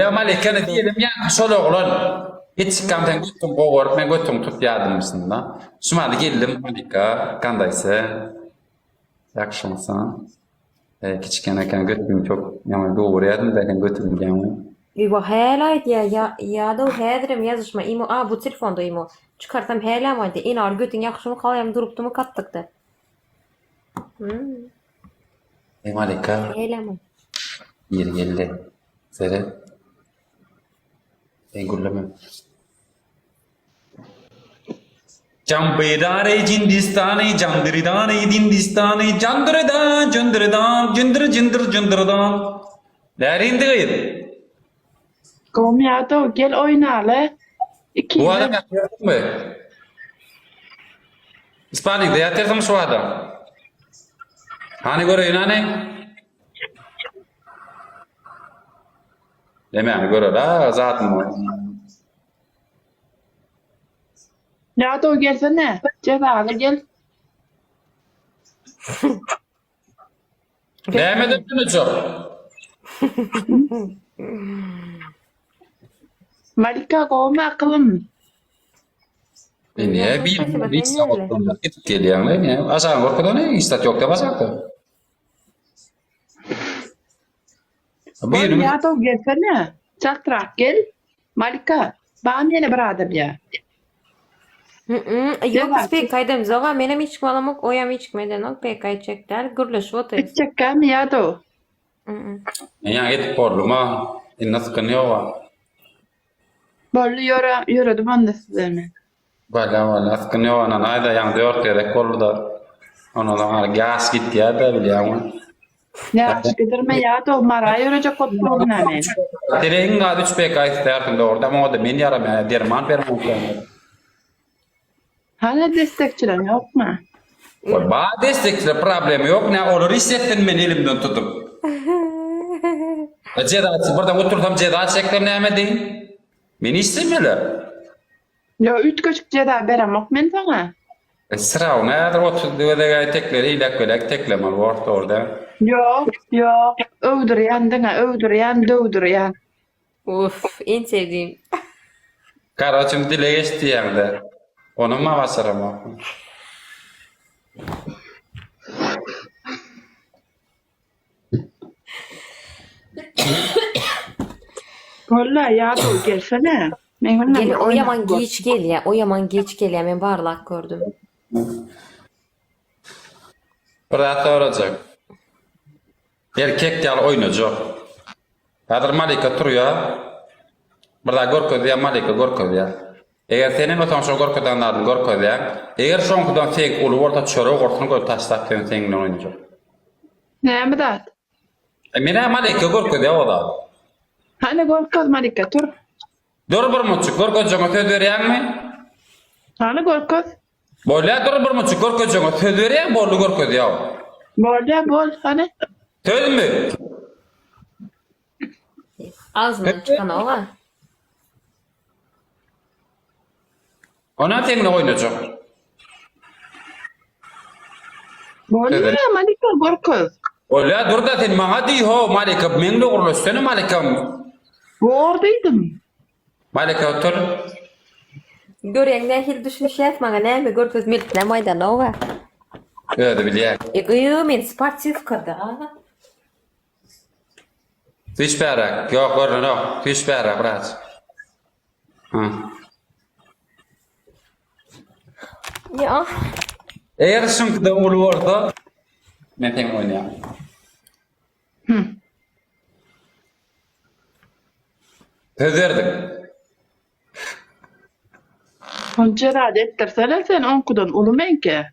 Ýa Malikany diýelim ýa şol oglan. Geçikam sen götüň gowaryp men götüňi tutýadymyşynda. Şumady geldim Malika gandaýsa. Ýagşymysan? E, kiçiken eken götüňi çok ýaňy gowarýadym da sen götüňi ýaňy. Ewa häli aýdýa ýa ýa-da häzirem ýazyşma imo a bu telefonda imo çykarsam hälem aýdýa enar götüň ýagşymy halaýam durupdymy katlykda. Hmm. Ey Malika. Hälem. Ýeri geldi. Seret. Sen gürleme. Jambedare Jindistani Jandiridani Dindistani Jandiridan Jindiridan Jindir Jindir Jindiridan Näre indi gyz? Gowmy ýa-da gel oýnaly. Bu adam ýatyrsyňmy? Ispaniýada ýatyrsyňmy şu adam? Hany göreýin hany? Nemäni görer a zadyny. Ýa-da gelsene, jezaly gel. Nämeden dönejek? Malika gowmy akylym? Ine bir bir gidip gelýäň ne? Aşagyny görkezene hiç zat ýok diýip aşakda. Bol ýa-da gelsene. Çaltrak gel. Malika, bamy ýene bir adam ýa? Ýok biz PK edemzok-a, menem hiç kim alamok, oýam hiç kim edenok, PK etjek däl, gürleşip otyrys. Etjekkämi ýa-da? Men ýaňy edip boldum-a, indi ysgyn ýog-a. Boldy ýöre, ýöredim onda size men. Bolýa bolýa ysgyn ýok ondan aýda ýaňy dört gezek boldy-da. Ondan soň hali ýaş gitýär-de bilýäňmi. Ýaş gidirme ýa-da Mara ýörejek bolup durun-a men. Sene iň az üç PK isleýärsiň dogry-da oňa-da men ýaramaýan derman bermän. Hany destekçileň ýokmy? Bar bar destekçiler problema ýok nä olar işletsin meni elimden tutup. Jeza birden otursam jeza çeksem näme deýin? Meni işlemeler. Ýok üýtgeşik jeza beremok men saňa. Sraw nädir 30 gezek tekleri iläk beläk teklemeli bor dogry däl. Ýok ýok öwdürýän diňe öwdürýän döwdürýän. Uff, iň sevdiğim. Karoçim dile geç diýýäňdä. Onam ma başaramok. Walla ýadow gelsene. Men bilen Gel, bir o oýnap ýaman gör. giç gelýä, o ýaman giç gelýä, men barlap gördüm. Bir zat sorajak. Erkek ýaly oýnajak. Häzir Malika turýa. Bir zat görkezýä, Malika görkezýä. Eger sen hem bolsaň şo görkezen zadyny görkezýäň. Eger şoňkudan seňki uly bolsa çörek gursun goý taşlap sen seň bilen oýnajak. Näme zat? E men-ä Malika görkezýä o zady. Hany görkez Malika tur. Dur bir muçuk görkezjegiňe söz berýäňmi? Hany görkez. Bolýa dur bir muçuk görkezjegiňe söz berýäň boldy görkezýä o. Bolýa bol hany. Sözmi? Agzyndan çykanok-a. Onam seňle oýnajak. Bolýa Malika görkez. Bolýa dur-da sen maňa diý ho Malika meňle gürleşsene Malikam. Bor diýdim. Malika otur. Görýäň nähili düşünişýäs maňa näme görkezmelik näme aýdanoga. Özi bilýär. E gyýw men sportiwkada. Süýş bäräk. Ýok görnenok. Süýş bäräk biraz. Hı. Ýa. Eger şuňkydan uly bolsa men seň oýnaýan. Hı. Söz berdik. Onça zat etdirsene sen oňkudan uly meňki.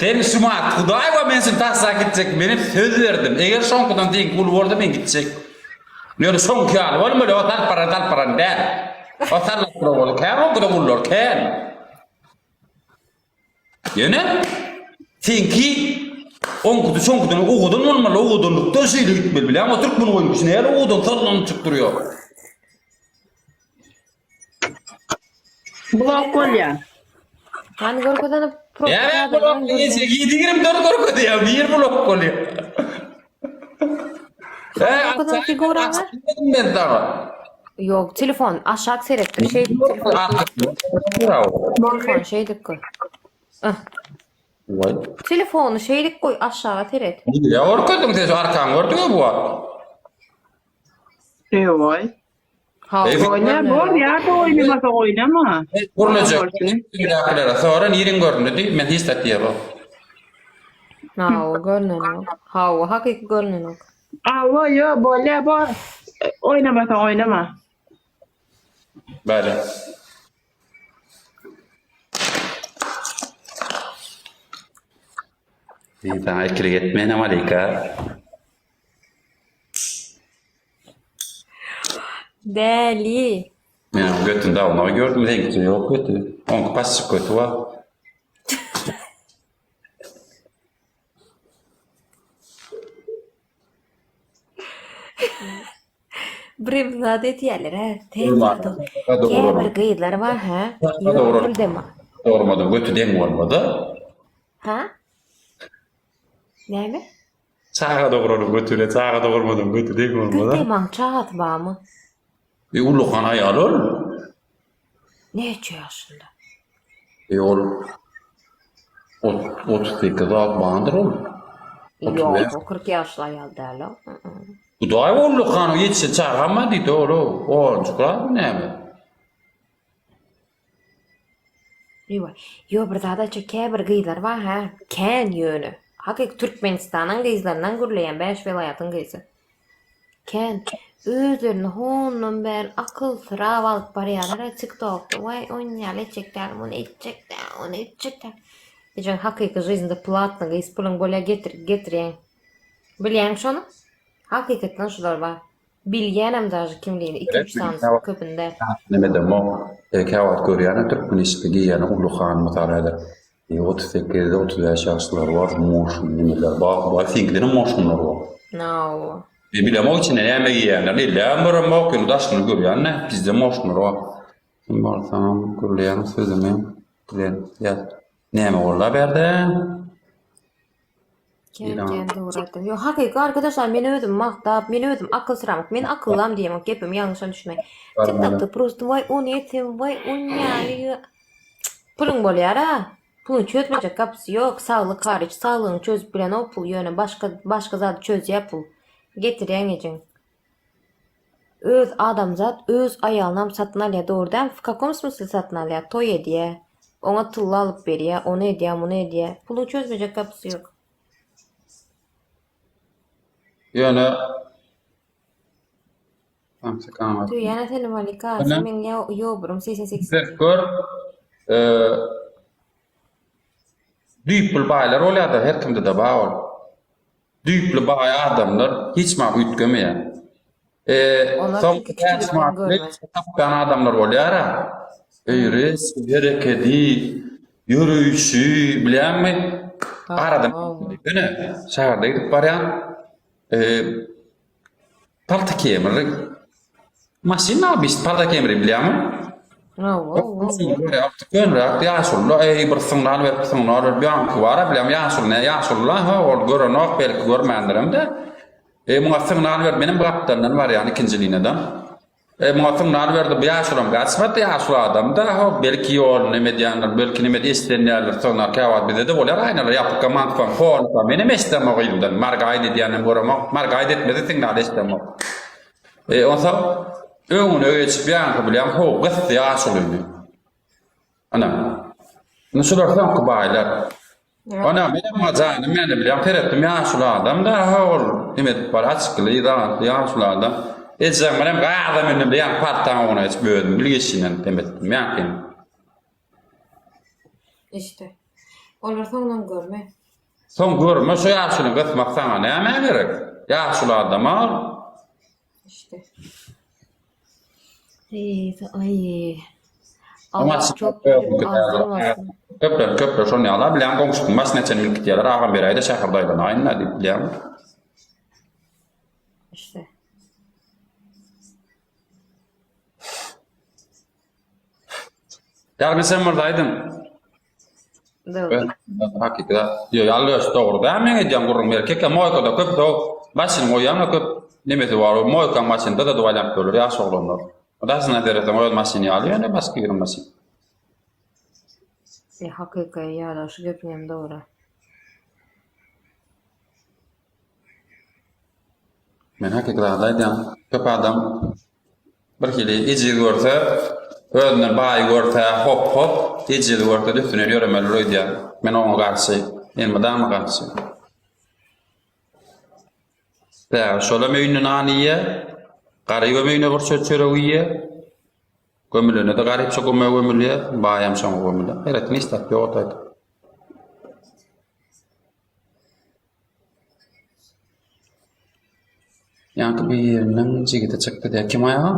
Sen şumat hudaý we men seni taşlap gitjek men hem söz berdim. Eger şoňkudan seňki uly bolsa men gitjek. Ýöne şoňky ýaly bolmaly o salparan salparan däl. O sallap duran bolsa kän oňkudan ulular kän. Ýöne seňki oňkudy şoňkudan owadan bolmaly owadanlykdan şeýle gitmeli bilýäňmi o türkmen goýun näle owadan sallanyp durýar. Blok bolýar. Hany görkezene Näme blok diýse 724 görkezýär, bir blok bolýar. Eý, Okudan figuraňa? Açdym men saňa. Ýok, telefon aşak seretdir. Şeýdip telefon. Telefon şeýdip goý. Ah. Waý. Telefony şeýdip goý, aşaga seret. Ýa görkezdiň sen şu arkaňy gördüňmi bu wagt? Eý. Ha, Eý, Oýna bor ýa-da oýnamasa oýnama. Gurlajak. Ýaklara sonra niriň göründi diý, men hiç zat diýemok. Hawa, görnenok. Hawa, hakyky görnenok. Awa ýo bolýa bor. Oýnamasaň oýnama. Bäle. Men saňa ikilik etmeýän Malika. Däli. Men oň götüni dawnagy gördüm, seňkisi ýok göti. Oňky paçjyk göti bar. Birim zat etýärler hä. Käbir gyzlar bar hä. Ýok deme. Dogurmadyň göti deň bolmady. Ha? Näme? Çaga dogranyň göti bilen çaga dogurmadyň göti deň bolmaz-a. Götemaň çagasy barmy? E, ullakan aýal ol. Näçe ýaşynda? E, ol 38 zat bardyr ol. Ýok, o 40 ýaşly aýal däl o. Hudaý ullakan ýetişen çagam bar diýdi ol, oňjuklarmy näme? Ewa, ýo bir zat aýtjak käbir gyzlar bar hä, kän ýöne. Hakyky Türkmenistanyň gyzlaryndan gürleýän 5 welaýatyň gyzy. Kän özlerini hondan bäri akylsyrap alyp barýarlar TikTokda. Waý ony ýaly etjek däl, muny etjek däl, ony etjek däl. Ejeň hakyky žizinde platny gyz puluň bolýa getir getirýäň. Bilýäňmi şony? Hakykatdan şular bar. Bilýänem daže kimligini iki-üç sanysy köpüni däl. Neme demok. Käwagt görýänem türkmen eşikli geýýän uly han mysal häzir 38 35 ýaşlylar bar moşun nemeler bar bar seňkidenem moşunlar bar. Hawa. Men bilemok içinde näme geýýänlerini elläbem göremok ýöne daşyny görýän-de bizde moşunlar bar. Kim bolsaňam gürleýäň sözüňi bilen ýaz. Näme bolda bärde? Kän kän dogry aýtdyň. Ýok hakyky arkadaşlar men özüm magtap, men özüm akylsyramak, men akyllam diýemok gepim ýalňyşa düşmäň. Tiktokda prosto waý ony etsem waý onýaly puluň bolýara. Puluň çözmejek gapysy ýok saglyk hariç saglygyňy çözüp bilenok pul ýöne başga başga zady çözýä pul. Getirýäň ejeň. Öz adamzat öz aýalynam satyn alýa dogry dälmi w kakom smysle satyn alýa toý edýä oňa tylla alyp berýä ony edýä muny edýä puluň çözmejek gapysy ýok. Ýöne Söýýänä seni Malika sen meň ýoburum 88. Ses gör düýpli baýlar bolýada her kimde-de bar ol. Düýpli baý adamlar hiç wagt üýtgemeýär. E, Olar soň çünki kiçilikden manatly görme. tapýan adamlar bolýar-a. Öýri, herekedi, ýöreýşi, bilýäňmi? Aradan ýöne şäherde gidip barýan, e, palta kemir Maşyn abi palta kemri bilýäňmi? Hawa, hawa. Könräk ýaşuly, eý bir signal berip, signal berip, ýaňky bar-a bilýäň, ýaşuly ne ýaşuly ha, ol görenok, belki görmändirem-de. Eý muňa signal berip, menem gapdalyndan barýan ikinji liniýadan. Eý muňa signal berdi, bu ýaşulam gaçmady, ýaşuly adam-da, ha, belki ýoluny neme edýändir, belki neme eşidenýärdir signal, käwagt bize-de bolýar aýnalar ýapyk, mantka, horn, menem eşidemok yzyndan, margaýt edýänem göremok, margaýt etmese signal eşidemok. E, onsoň öňüne geçip ýaňky bilýän how gysdy ýaşulyny. Ana. Indi şular soňky baýlar. Ana, menem muňa janym meni bilýän seretdim ýaşuly adam da ha ol neme edip bar açykly zatly ýaşuly adam. Ejem bilen gaza mündüm de ýaňky partaň öňüne geçip özüm bilgeşinden neme etdim ýaňkyny. İşte. Olar soňdan görme. Soň görme şu ýaşulyny gysmak saňa nämä gerek? Ýaşuly adama ol. İşte. Eý, aý. Allah çok azdyrmasyn. Köpler, köpler şony ýaly bilýän goňşusynyň başyna çenli münüp gidýärler. Agam beräýde şäherde aýlanaýyn-da diýip bilýäňmi? İşte. Ýagny sen myrza aýdyň. Dogry. Hakyky. Ýok, ýalňyş dogry däl meň edýän gürrüňim. Erkekler moýkada köp, başyny goýýan-da köp. Nemesi bar, o moýka maşynda-da duwaýlap durlar ýaş oglanlar. Daşyndan seretseň öz maşyny ýaly, ýöne başga biriniň maşyny. E hakyky ýa-da şu gepiňem dogry. Men hakyky zady aýdýan. Köp adam bir hili ejiz görse, özünden baý görse, hop-hop, ejiz görse-de üstünden ýöremeler öýdýär. Men oňa garşy, elmydama garşy. Sebäbi şolam öýünde nan iýýär, garybam öýüne bir çörek iýýär. Gömülende-de garyp şo gömä gömülýär, baýam şoňa gömülýär. Aýratyn hiç zat ýok o taýda. Ýaňky biriniň jigidi çykdy diýýär. Kim aýaga?